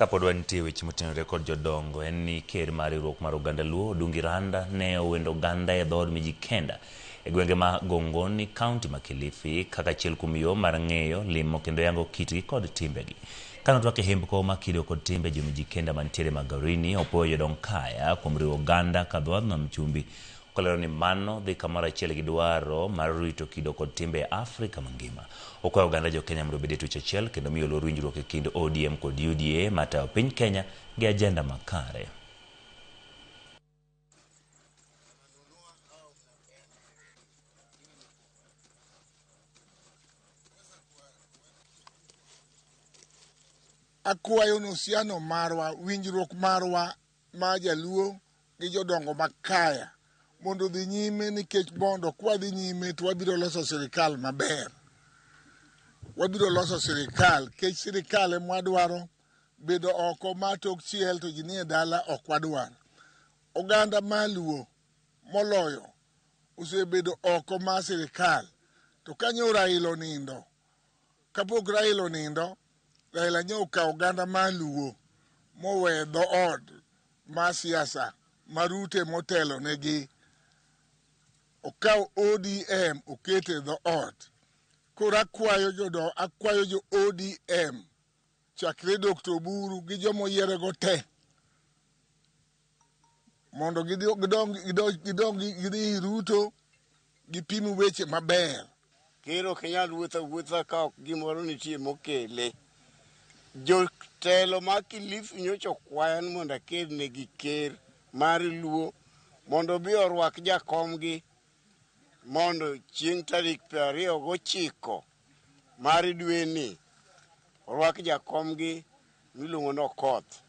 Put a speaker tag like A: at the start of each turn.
A: Kapod wantie weche motenore kod jodongo en ni ker mar riwruok mar oganda Luo Odungi Randa ne owendo oganda e dhood Mijikenda e gwenge ma Gongoni, kaunti ma Kilifi kaka achiel kuom yo mar ng'eyo, limo kendo yango kitgi kod timbegi. Kane otwak e hembko ma kido kod timbe jo Mijikenda mantiere Magarini, opuoyo jodong kaya kuom riwo oganda ka dhowadh nam chumbi kolero ni mano dhi kamoro achiel gi dwaro mar rito kido kod timbe e Afrika mangima. Okwayo oganda jo Kenya mondo obed e twech achiel kendo miyo luor winjruok e kind ODM kod UDA matayo piny Kenya gi ajenda makare.
B: Akwayo ni uhusiano marwa, winjruok marwa ma jaluo gi jodongo ma kaya mondo odhi nyime nikech mondo kwadhi nyime to wabiro loso sirikal maber. Wabiro loso sirikal kech sirikal ema wadwaro bedo oko ma tok chiel to ji nie dala ok wadwar. Oganda ma luo moloyo osebedo oko mar sirikal to kanyo Raila onindo kapok Raila onindo Raila nyo okawo oganda ma luo mowe dhood mar siasa ma Ruto emotelo negi. Okawo ODM okete e dhoot. Koro akwayo jodo akwayo jo ODM chakre Dr. Oburu gi joma oyierego te mondo gidong gidhi ir Ruto gipim weche maber.
C: Ker ok nyal wuotho awuotha ka ok gimoro nitie mokele. Jotelo ma Kilifi nyocha okwaya ni mondo akelnegi ker mar Luo mondo obi orwak jakomgi mondo chieng' tarik 29 mar dweni orwak jakomgi miluongo ni Okoth.